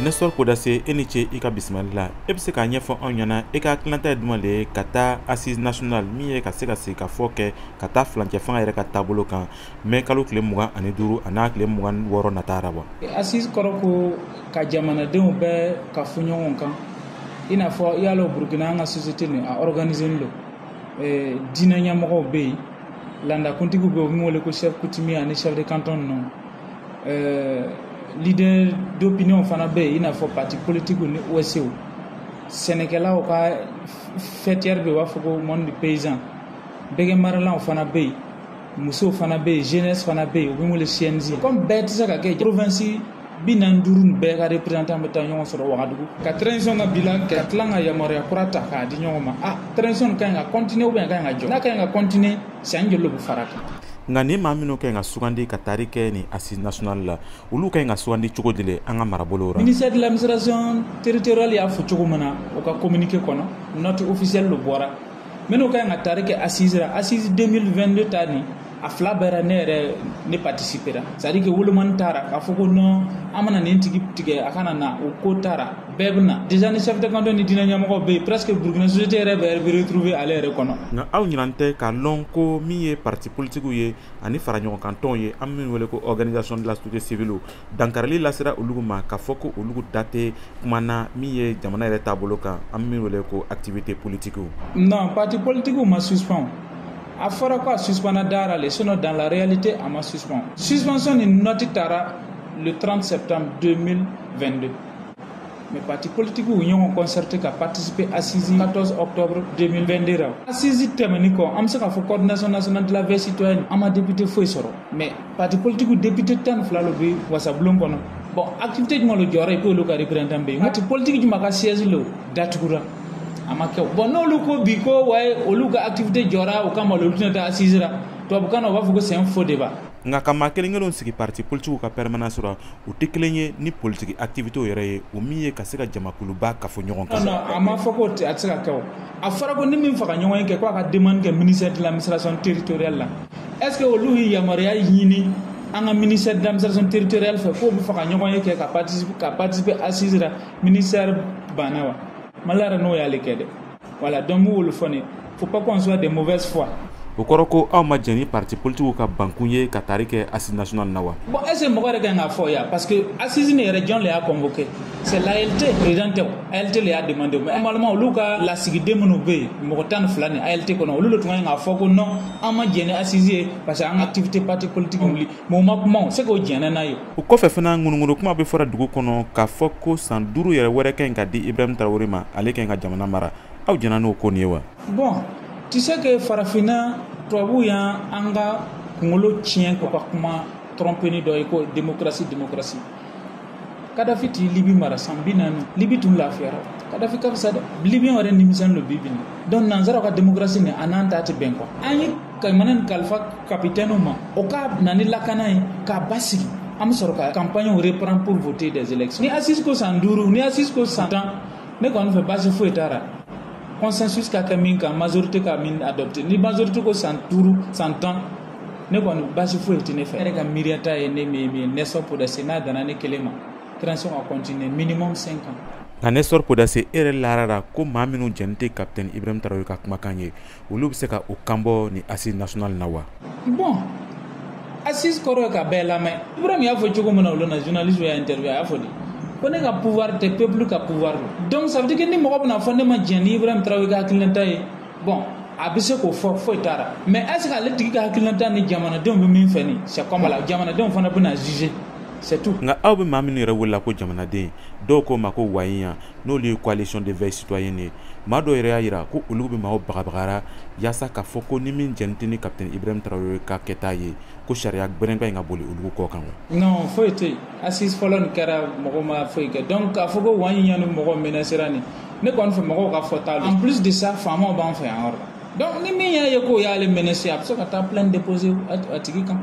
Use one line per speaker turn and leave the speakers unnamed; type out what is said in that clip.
Nestor Kpodasse, e ni ce i ka bisimilali la. E bɛ se k'a ɲɛfɔ anw ɲɛna, e ka hakilinata ye jumɛn de ye ka taa assise nationale min ye ka se ka sigi ka fɔ kɛ ka taa furancɛ fanga yɛrɛ ka taabolo kan mai kalo tile 25 a n'a tile 26 nata ra wa?
Assise kɔrɔ ko ka jamanadenw bɛɛ ka fɔ ɲɔgɔn kan, i n'a fɔ i y'a lɔn Burukina an ka société nin a organisé don. Diinɛ ɲɛmɔgɔw bɛ yen, laadakuntigiw bɛ yen, u bɛ wele ko chef coutumier ani chef de canton ninnu, leader d'opinion fana bɛ yen, i n'a fɔ parti politique ni OSC, sɛnɛkɛlaw ka faîtière bɛ yen, u b'a fɔ ko monde paysan, bɛgɛmaralaw fana bɛ yen, musow fana bɛ yen, jeunesse fana bɛ yen, u bɛ wele CNJ. Comme bɛɛ tɛ se ka kɛ, province 45 nin bɛɛ ka représentant bɛ taa ɲɔgɔn sɔrɔ Wagadugu ka transition ka bilan kɛ, ka tila ka yamaruya kura ta k'a di ɲɔgɔn ma. Ah, transition ka ɲi ka continuer ou bien ka ɲi ka jɔ? N'a ka ɲi ka continuer, san joli bɛ fara kan?
Nka ni maa minnu ka ɲi ka sugandi ka taari kɛ ni assise nationale la, olu ka ɲi ka sugandi cogo di le an ka marabolo ra?
Ministère de l'administration territoriale y'a fɔ cogo min na o ka communiqué kɔnɔ, note officielle lo bɔra, minnu ka ɲi ka taari kɛ assise la, assise 2022 ta nin, a fila bɛɛ ne yɛrɛ ne participera. C'est à dire que wolomani taara k'a fɔ ko non, an mana nin tigi tigɛ a kana na, o ko taara, bɛɛ bɛ na déjà, ni chef de canton ni diinɛ ɲɛmɔgɔ bɛ yen, presque Burukina société yɛrɛ bɛɛ bɛ retrouver ale yɛrɛ kɔnɔ.
Nka aw ɲinan tɛ k'a lɔn ko min ye parti politique ye ani fara ɲɔgɔn kan tɔnw ye, an min wele ko organisation de la société civile, dankarili lasera olu ma k'a fɔ ko olu da tɛ kuma na min ye jamana yɛrɛ taabolo kan, an min wele ko activité politique.
Non, parti politique ma suspend. A fɔra ko a suspendra dara le, sinon dans la réalité a ma suspend. Suspension ni note taara le 30 septembre 2022, mais parti politique u ɲɔgɔn concerté ka participer assise 14 octobre 2022 ra. Assise tɛmɛni kɔ, an bɛ se k'a fɔ coordination nationale de la veille citoyenne, an ma député foyi sɔrɔ, mais parti politique député 12 lo bɛ wasabulon kɔnɔ. Bon, activité jumɛn lo jɔra et puis olu ka représentant bɛ yen? Parti politique jumɛn ka siège lo datugura? A ma kɛ. Bon, n'olu ko bi ko waye olu ka activité jɔra o kama, olu tɛna taa assise ra, tubabukan na u b'a fɔ ko c'est un faux débat.
Nka ka maa kelen kelenw sigi parti politigiw ka permanence ra, o tɛ kelen ye ni politiki activité yɛrɛ ye, o min ye ka se ka jamakuluba kafo ɲɔgɔn kan.
Non, a ma fɔ ko a tɛ se ka kɛ. O a fɔra ko ni min faga ɲɔgɔn ye kɛ, k'a ka demande kɛ ministère de l'administration territoriale la. Est ce que olu ye yamaruya ɲini an ka ministère de l'administration territoriale fɛ k'o bɛ faga ɲɔgɔn ye kɛ ka participer assise la? Ministère banna wa? Mali yɛrɛ n'o y'ale kɛ dɛ. Voilà, donc m'u wolo fɔ nin, faut pas qu'on soit de mauvaise foi.
O kɔrɔ ko aw ma jɛn ni parti politigiw ka bankun ye ka taari kɛ assise nationale na wa?
Bon, est ce que mɔgɔ yɛrɛ kan k'a fɔ yan? Parce que assise nin yɛrɛ, jɔn le y'a convoqué? C'est l'ALT président tɛ o, ALT le y'a demandé. Mais normalement olu ka lasigiden minnu bɛ yen, mɔgɔ 12 nin ALT kɔnɔ, olu de tun kan k'a fɔ ko non, an ma jɛn ni assise ye parce que an ka activité parti politique wuli. Mais o ma kuma, o se k'o jɛnna n'a ye.
O kɔfɛ fana, ŋunuŋunu kuma bɛ fɔra dugu kɔnɔ k'a fɔ ko san 5 yɛrɛ wɛrɛ ka ɲi ka di Ibrahim Traoré ma, ale ka ɲi ka jamana mara. Aw jɛnna n'o ko nin ye wa?
Bon, tu sais que farafinna, tubabuw y'an an ka kunkolo tiɲɛ k'u ka kuma tromper dɔ ye ko démocratie, démocratie. Kadafi t'i Libi mara san 40, Libi tun lafiyara. Kadafi ka fisa dɛ, Libiyɛn yɛrɛ nimisɛn lo bi bi in. Donc nanzaraw ka démocratie nin, a n'an ta tɛ bɛn quoi. An ye jamana nin kalifa capitaine ma, o ka na ni lakana ye k'a basigi, an bɛ sɔrɔ ka campagne reprendre pour voter des élections. Ni assise ko san 5, ni assise ko san 10, ne kɔni fɛ baasi foyi t'a la, consensus ka kɛ min kan, majorité ka min adopté. Ni majorité ko san 5, san 10, ne kɔni baasi foyi tɛ ne fɛ. E yɛrɛ ka miiriya ta ye ne min ye min ye, Nestor Kpodasse, n'a danna ne kelen ma, transition ka continuer minimum 5 ans.
Nka Nestor Kpodasse, e yɛrɛ larara ko maa minnu jɛn tɛ capitaine Ibrahim Traoré ka kumakan ye, olu bɛ se ka o kanbɔ ni assise nationale na wa?
Bon, assise kɔrɔ ye ka bɛɛ lamɛn. Ibrahim y'a fɔ cogo min na, olu na journaliste y'a interview, a y'a fɔ de ko ne ka pouvoir tɛ, peuple ka pouvoir don. Donc ça veut dire que ni mɔgɔ bɛna fɔ ne ma jɛn ni Ibrahim Traoré ka hakilinata ye, bon, a bɛ se k'o fɔ, foyi t'a la. Mais est ce que ale tigi ka hakilinata ni jamanadenw bɛ min fɛ nin, c'est comme la jamanadenw fana bɛna juger, c'est tout.
Nka aw bɛ maa minnu yɛrɛ wele ko jamanaden, dɔw k'o ma ko wayiyan, n'olu ye coalition de veille citoyenne ye, maa dɔw yɛrɛ y'a jira ko olu bɛ maaw bagabagara yaasa k'a fɔ ko ni min jɛn tɛ ni capitaine Ibrahim Traoré ka kɛta ye, ko sariya gbɛrɛngbɛn in ka boli olu kɔ kan wa?
Non, foyi tɛ yen. Assise fɔlɔ nin kɛra, mɔgɔ ma foyi kɛ. Donc k'a fɔ ko wayiyan ni mɔgɔ menacera nin, ne kɔni fɛ mɔgɔw ka fɔta. En plus de ça, faamaw b'an fɛ yan yɔrɔ la. Donc ni min y'a ye k'o y'ale menacer, a bɛ se ka taa plainte déposer a tigi kan.